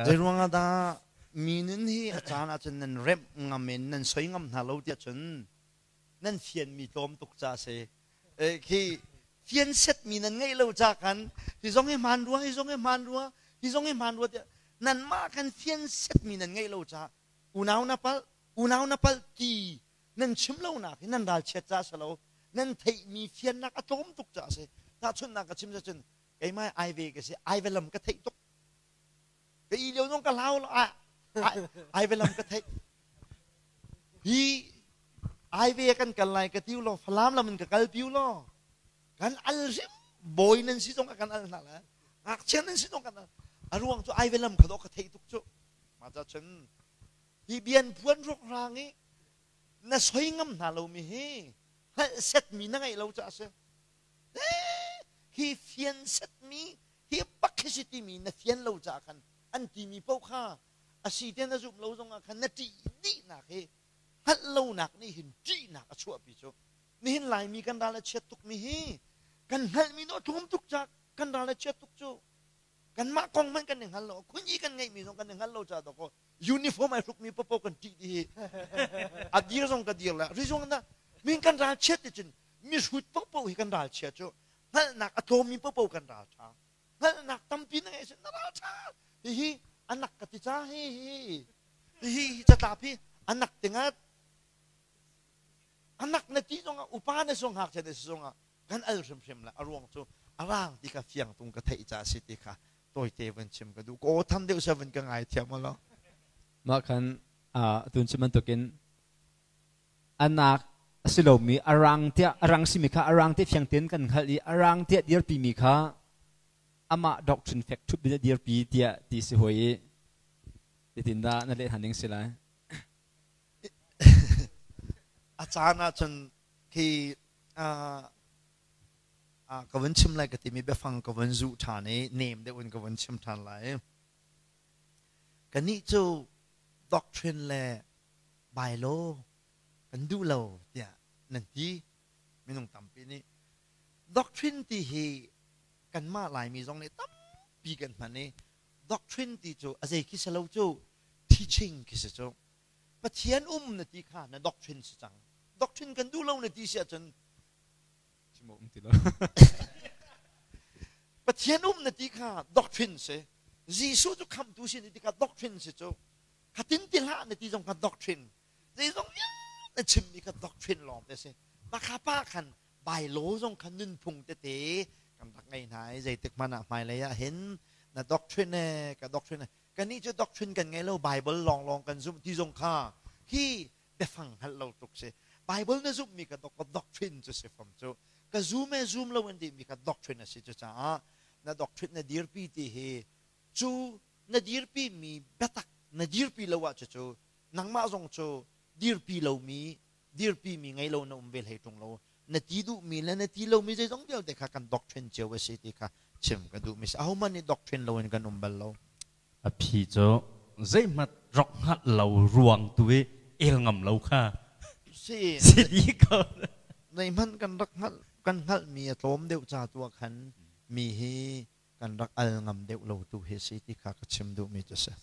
Zeiruang ah dah mi nun hi a caan ahcun nan remh ngam in nan soi ngam hna lo tiah cun nan fianmi tlawm tuk ca si. Khi fian setmi nan ngeih lo ca khan hi zong hi hmaan rua, hi zong hi hmaan rua, hi zong hi hmaan rua tiah nanmah khan fian setmi nan ngeih lo ca unau na palh, unau na palh ti nan chim lonak hi nan ralchiat ca si lo, nan theihmi fiannak a tlawm tuk ca si. Tahchunhnak ka chim cun keimah ai ve ka si, ai ve lam ka theih tuk. Ka i lio zong ka hlau lo, ai ve lam ka theih. Hi ai ve kan kal lai ka tiu lo, Falam lam in ka kal piu lo. Kan al hrim bawi nan si zong kan al hna lai. Ngakchia nan si zong kan al. A ruang cu ai ve lam kha dawh ka theih tuk cu. Mah ca cun hi bian phuan ruk rang i na soi ngam hna lomi hi hngalh setmi na ngeih lo caah a si. Hi fian setmi hi bak hi si timi na fian lo caah khan an timi paoh kha a si te na zumh lo zongah khan na ṭih dihnak hi hngalh lonak nih hin ṭihnak a chuahpi cu. Nihin Laimi kan ral a chiat tukmi hi kan hngalhmi dawh tlawm tuk ca kan ral a chiat tuk cu. Kanmah kong hmanh kan i hngal lo, khunyi kan ngeihmi zong kan i hngal lo caah dawkaw uniform ai hrukmi popo kan ṭih dih hi. A dir zong ka dir le rizung na min kan ral chiat ti cun mihrut popo hi kan ral chia cu hngalhnak a tlawmmi popo kan ral ṭha. Hngalhnak tampi na ngeih sin na ral ṭha. Hihi anak ka ti ca hi hi hi hi catlap hi anak tingat anak na ti zongah upa na sung ngakchia na si zongah kan al hrimhrim la a ruang cu a rang ti kha fiang tung ka theih ca si ti kha tawite van chim ka duh ka aw tham deuh sa van ka ngai thiam lo. Mah khan tun chim bantukin anak a si lomi a rang tiah a rang simi kha a rang ti fiang tein kan hngalh i a rang tiah dirpi mi kha amah doctrine fek ṭhup in a dirpi tiah ti si hoi i zeitindah na leh hna ning si lai? A caan ahcun khi ka vun chim lai ka timi biafang ka vun zuh ṭhan i nem deuh in ka vun chim ṭhan lai. Kannih cu doctrine le bylaw kan duh lo tiah nan ti. Minung tampi nih doctrine ti hi kanmah Laimi zong nih tampi kan hman i doctrine ti cu a zei khi si lo cu, teaching khi si cu. Pathian um na ti kha na doctrine si cang. Doctrine kan duh lo na ti si ahcun chim um ti lo. Pathian um na ti kha doctrine si. Jesuh cu khamtu si na ti kha doctrine si cu. Khatin ti hlah na ti zong kha doctrine. Zeizong vialte chimmi kha doctrine lawng te si. Makha pa khan bylaw zong kha nunphung tete kan rak ngei hna i zeitik hmanh ah hmailei ah hin na doctrine e ka doctrine e kannih cu doctrine kan ngei lo, Bible lawnglawng kan zumh ti zong kha hi biafang hngalh lo tuk si. Bible na zumhmi kha doctrine cu si fam cu. Ka zum e zum lo an timi kha doctrine a si. Cucaah na doctrine na dirpi ti hi cu na dirpi mi biatak na dirpi lo ah cucu nangmah zong cu dirpi lomi dirpi mi ngei lo na um ve hlei ṭung lo. Na ti duhmi le na ti lomi zeizong vialte kha kan doctrine cio a si ti kha chim ka duhmi si. Ahohmanh nih doctrine loin kan um bal lo. A phi cu zeihmanh rak hngalh lo ruang tu i el ngam lo kha si si dih ko. Zeihmanh kan rak hngalh kan hngalhmi a tlawm deuh ca tu ah khan mi hi kan rak al ngam deuh lo tu hi si ti kha ka chim duhmi cu si.